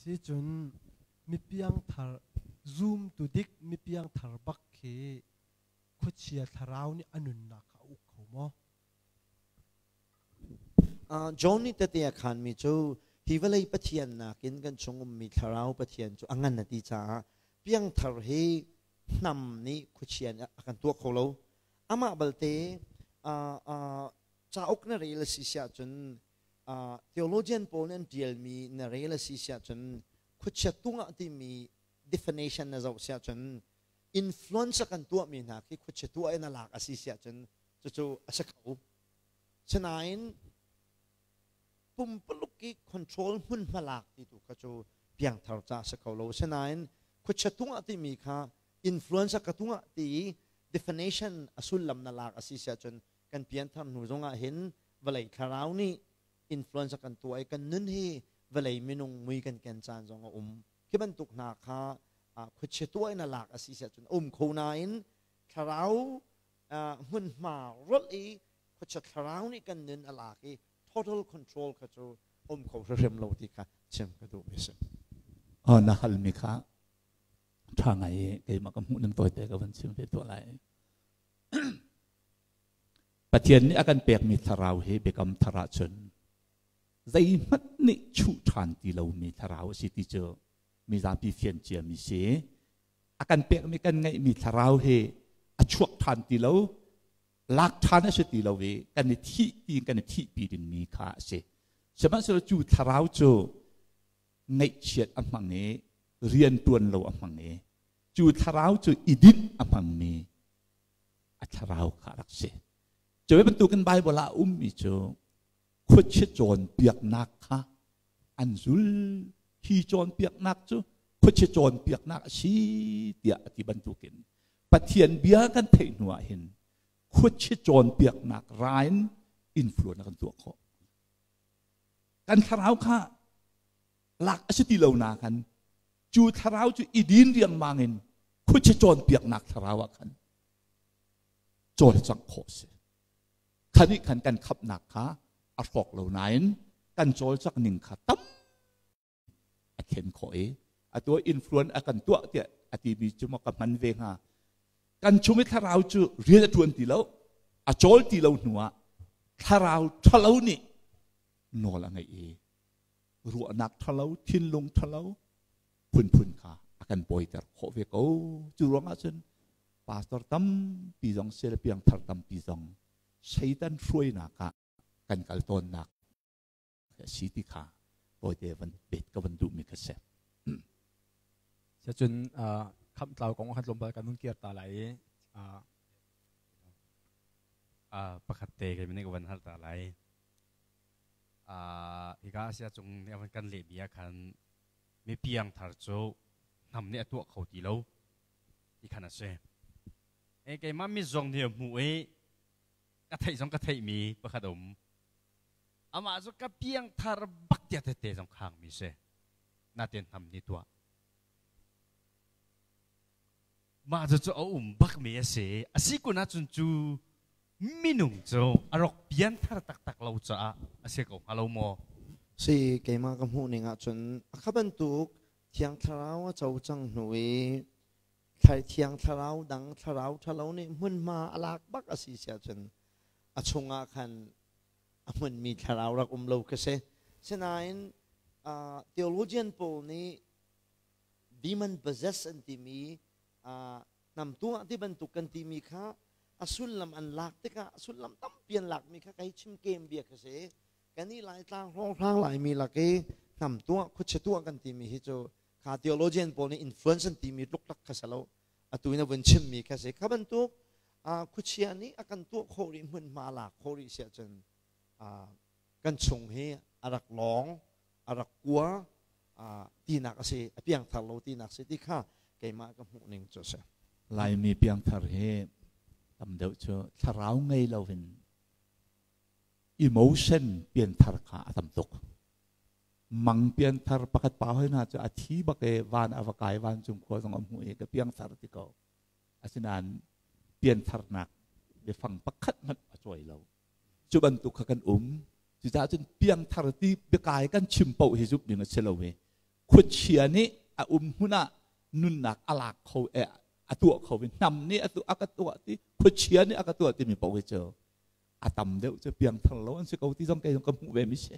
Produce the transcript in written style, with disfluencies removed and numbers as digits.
Si cun mi piangthar zumtu dik mi piangthar bak khi khuachia thlarau nih a nunnak kha a uk kho maw? John nih tete a khanmi cu hi vawlei Pathian nakin kan chung ummi thlarau Pathian cu a ngan a ti caah piangthar hi hnam nih khuachia nih a kan tuah kho lo. Amah balte cauk na rel a si siah cun theologian pawl nih an ṭialmi na rel a si siah cun khuachia tungah timi definition na zoh siah cun influence kan tuahmi hna khi khuachia tuah in a lak a si siah cun cucu a si kho. Sinain pumpaluk i control hmunhma lak ti tu kha cu piangthar ca a si kho lo. Sinain khuachia tungah timi kha influence ka tungah ti i definition a sullam na lak a si siah cun kan pianthar hnu zongah hin vawlei thlarau nih influence kan tuah i kan nun hi vawlei minung mui kan ken caan zong a um. Khi bantuk hna kha khuachia tuah in a lak a si siah cun a um kho nain thlarau hmunhma rolh i khuachia thlarau nih kan nun a lak i total control kha cu um kho hrimhrim lo ti kha chim ka duh mi si. Na halmi kha ṭha ngai i keimah ka hmuh ning tawite ka van chim ve tuah lai. Pathian nih a kan pekmi thlarau hi biakam thar ahcun zeihmanh nih chuh ṭhan ti lomi thlarau a si ti cu mizapi fian ciami si. A kan pekmi kan ngeihmi thlarau hi a chuak ṭhan ti lo, lak ṭhan a si ti lo i kan i thih ti kan i thihpi dingmi kha a si. Sihmanhsehlaw cu thlarau cu ngaihchiat a hmang i rianṭuan lo a hmang i cu thlarau cu i dinh a hmangmi a thlarau kha a rak si. Cu bantukin Baibal ah a ummi cu khuachia cawnpiaknak kha an zul. Hi cawnpiaknak cu khuachia cawnpiaknak a si tiah a ti bantukin Pathian bia kan theih hnu ah hin khuachia cawnpiaknak ra in influence kan tuah khawh. Kan thlarau kha lak a si ti lo na khan cu thlarau cu i din riangmang in khuachia cawnpiaknak thlarau ah khan cawlcangh khawh si. Kha nih khan kan khamhnak kha a hrawk lo nain kan cawlcangh ning kha tam a thlen khawh i atu influence a kan tuah tiah a timi cu maw ka hman ve hnga. Kan chung i thlarau cu rian a ṭuan ti lo, a cawl ti lo hnu ah thlarau ṭhalo nih nawl a ngeih i ruahnak ṭhalo, thinlung ṭhalo phunphun kha a kan bawiter khawh ve ko. Cu ruangah cun pastor tampi zong sel piangthar tampi zong Satan hruainak ah kan kal tawnnak a si ti kha tawite van pet ka van duhmi kha si. Cun khamtlau kong khan tlawmpal kan hun kir ta lai i pakhat te kei nih ka van hal ta lai. Hika Asia cung nih a van kan lehmi ah khan mi piangthar cu hnam nih a tuah kho ti lo ti khan a si. E keimah mi zong nih a hmuh i ka theih zong ka theihmi pakhat a um. Amah cu ka piangthar bak tiah tete zong khangmi si. Natin hnam nih tuah. Mah cu a um bakmi a si. A si kun ahcun cu minung cu a rak pianthar taktak lo caah a si ko hnga lo maw? Si, keimah ka hmuh ning ahcun a kha bantuk Thiang Thlarau a co cang hnu i Thiang Thlarau dang thlarau ṭhalo nih hmunhma a lak bak a si siah cun a chungah khan a hmunmi thlarau rak um lo kha si. Sinain theologian pawl nih demon possess an timi hnamtu ah ti bantuk kan timi kha a sullam an lak tikah a sullam tampi an lakmi kha kai chim kem bia kha si. Kan i Laitlang hrawnghrang Laimi lak i hnamtu ah khuachia tuah kan timi hi cu kha theologian pawl nih influence an timi tluk kha si lo. Atu in a vun chimmi kha si. Kha bantuk khuachia nih a kan tuah khawh rih hmunhma lak khawh rih si ahcun kan chung hi a rak lawng a rak kua tinak a si, a piangthar lo tinak si ti kha keimah ka hmuh ning cu a si. Laimi piangthar hi tam deuh cu thlarau ngei lo in emotion pianthar kha a tam tuk. Mang pianthar pakhat pa hoi hna cu a thi bak e van a va kai vancung khua zong a hmuh i ka piangthar ti ko. Asinain piantharnak biafang pakhat hmanh a cawi lo. Cu bantuk kha kan um. Cucaah cun piangthar ti biakai kan chim paoh hi zumh ding a si lo i. Khuachia nih a um hmun ah nunnak a lak kho e a tuah kho i hnam nih a ka tuah ti, khuachia nih a ka tuah timi paoh hi cu a tam deuh cu piangthar lo an si ko ti zong kei zong ka hmuh ve mi si.